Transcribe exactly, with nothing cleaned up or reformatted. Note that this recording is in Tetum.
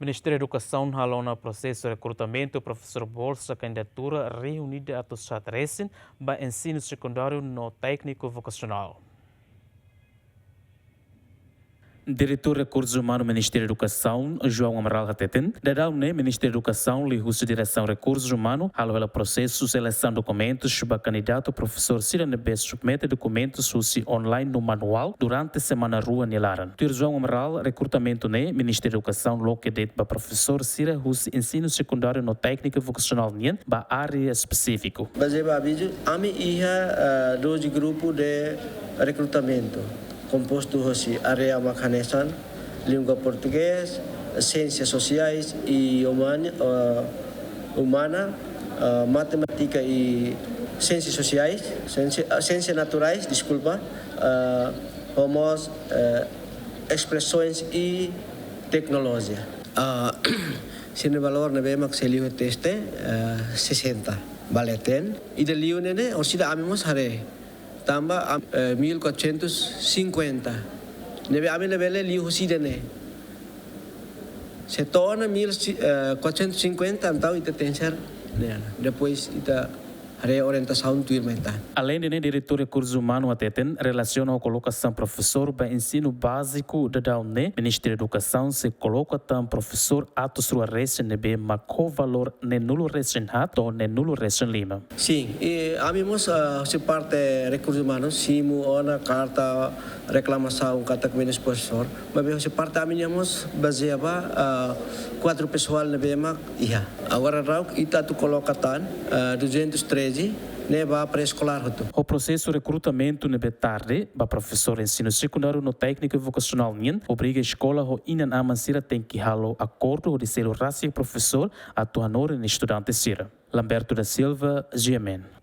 Ministériu Edukasaun halo ona prosesu rekrutamentu profesór bolsa kandidatura reunida atus haat resin ba ensinu sekundáriu no tékniku vokasionál. Diretór Rekursus Umanus Ministériu Edukasaun, João Amaral hateten, daudaun ne'e Ministériu Edukasaun liuhusi Diresaun Rekursus Umanus halo hela prosesu selesaun dokumentus ba kandidatu profesór sira ne'ebé submete dokumentus husi online no manuál durante semana rua nia laran. Tuir João Amaral, rekrutamentu ne'e Ministériu Edukasaun loke de'it ba profesór sira husi ensinu sekundáriu no tékniku vokasionál nian ba área espesífiku. Bazeia ba avizu, ami iha, ah, doze grupu de rekrutamentu, kompostu hosi área mak hanesan língua portugés, siénsias sosiais i umani-, ah, umana, ah, matemátika i siénsias sosiais, siénsia, ah, siénsias naturais, deskulpa, ah, ho mós, eh, espresoens i teknolojia. Ah, sira-nia valór ne'ebé mak sei liu teste, eh, sesenta ba leten. Ida liu ne'e ne'e, orsida ami mós haree. Tanba, am-, eh, mil quatrocentos e cinquenta. Ne'ebé ami labele liu husi ida-ne'e. Se to'o ona mil, eh, quatrocentos e cinquenta, entaun ita tenke ser ne'e. Depois ita haree orientasaun tuirmai tan. Aleinde ne'e, Diretór Rekursus Umanus hateten, relasiona ho kolokasaun profesór ba ensinu báziku daudaun ne'e, Ministériu Edukasaun sei koloka tan profesór atus rua resin ne'ebé mak ho valór neenulu resin haat to'o neenulu resin lima. Sin, i ami mós, ah, husi parte Rekursus Umanus simu ona karta reklamasaun katak menus profesór, maibé husi parte ami-nian mós bazeia ba, ah, kuadru pesoál ne'ebé mak iha. Agora daudaun ita atu koloka tan, ah, duzentos e treze ne'e ba pré-eskolár hotu. Ho prosesu rekrutamentu ne'ebé tarde ba profesór ensinu sekundáriu no tékniku vokasionál nian, obriga eskola ho inan-aman sira tenke halo akordu hodi selu rasik profesór atu hanorin estudante sira. Lamberto da Silva, G M N.